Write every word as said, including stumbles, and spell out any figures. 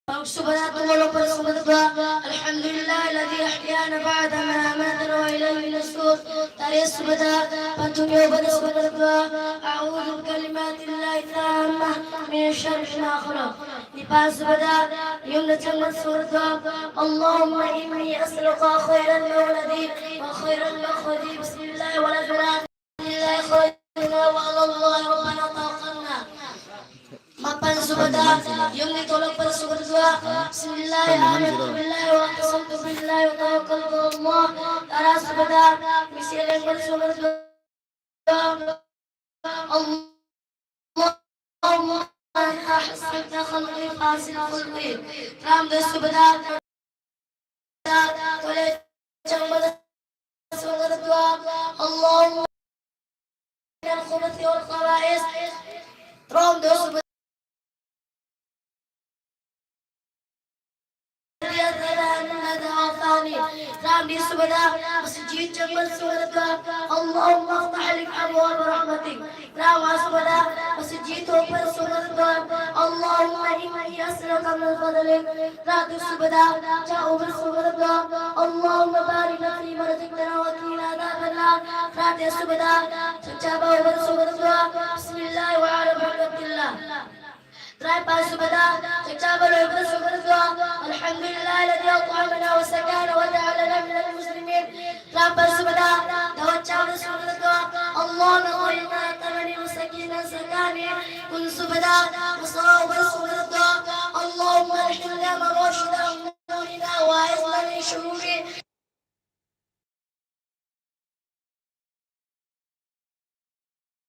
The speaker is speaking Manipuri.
ꯇꯔꯨꯛ ꯁꯨꯕꯗ ꯇꯨꯝ ꯍꯧꯒꯠꯂꯛꯄꯗ ꯁꯣꯟꯒꯗꯕ, الحمد لله الذي أحيانا بعد ما أماتنا وإليه النشور. ꯇꯔꯦꯠ ꯁꯨꯕꯗ ꯄꯟꯊꯨꯡ ꯌꯧꯕꯗ ꯁꯣꯟꯒꯗꯕ, أعوذ بكلمات الله التامة من شر ما خلق. ꯅꯤꯄꯥꯜ ꯁꯨꯕꯗ ꯌꯨꯝꯗ ꯆꯪꯕꯗ ꯁꯣꯟꯒꯗꯕ, اللهم إني أسألك خير المولد وخير المخرج. بسم الله ولدنا، بسم الله خرجنا، وعلى الله ربنا توكلنا. ꯃꯥꯄꯜ ꯁꯨꯕꯗ ꯌꯨꯝꯗꯒꯤ ꯊꯣꯛꯂꯛꯄꯗ ꯁꯣꯟꯒꯗꯕ, بسم الله آمنت بالله واعتصمت بالله وتوكلت على الله. ꯇꯔꯥ ꯁꯨꯕꯗ ꯃꯤꯡꯁꯦꯜ ꯌꯦꯡꯕꯗ ꯁꯣꯟꯒꯗꯕ, اللهم أنت حسنت خلقي فأحسن خلقي. ꯇꯔꯥꯃꯥꯊꯣꯏ ꯁꯨꯕꯗ ꯇꯣꯏꯂꯦꯠ ꯆꯪꯕꯗ ꯁꯣꯟꯒꯗꯕ, اللهم من الخبث والخبائث. ꯇꯔꯥꯍꯨꯝꯗꯣꯏ ꯁꯨꯕꯗ ꯇꯔꯥꯃꯔꯤ ꯁꯨꯕꯗ ꯃꯁꯖꯤꯗ ꯆꯪꯕꯗ ꯁꯣꯟꯒꯗꯕ, اللهم افتح لي أبواب رحمتك. ꯇꯔꯥꯃꯉꯥ ꯁꯨꯕꯗ ꯃꯁꯖꯤꯗ ꯊꯣꯛꯄꯗ ꯁꯣꯟꯒꯗꯕ, اللهم إني أسألك من فضلك. ꯇꯔꯥꯇꯔꯨꯛ ꯁꯨꯕꯗ ꯆꯥꯛ ꯎꯕꯗ ꯁꯣꯟꯒꯗꯕ, اللهم بارك فيما رزقتنا وقنا عذاب النار. ꯇꯔꯥꯇꯔꯦꯠ ꯁꯨꯕꯗ ꯆꯥꯛ ꯆꯥꯕ ꯍꯧꯕꯗ ꯁꯣꯟꯒꯗꯕ, بسم الله وعلى بركة الله. ꯇꯔꯥꯅꯤꯄꯥꯜ ꯁꯨꯕꯗ ꯆꯥꯛ ꯆꯥꯕ ꯂꯣꯏꯕꯗ ꯁꯣꯟꯒꯗꯕ, الحمد لله الذي أطعمنا وسقانا وجعلنا من المسلمين. ꯇꯔꯥꯃꯥꯄꯜ ꯁꯨꯕꯗ ꯗꯥꯋꯠ ꯆꯥꯕꯗ ꯁꯣꯟꯒꯗꯕ, اللهم خيرنا أطعمني وسقيني وسقاني. ꯀꯨꯟ ꯁꯨꯕꯗ ꯃꯁꯥ ꯍꯧꯕꯗ ꯁꯣꯟꯒꯗꯕ,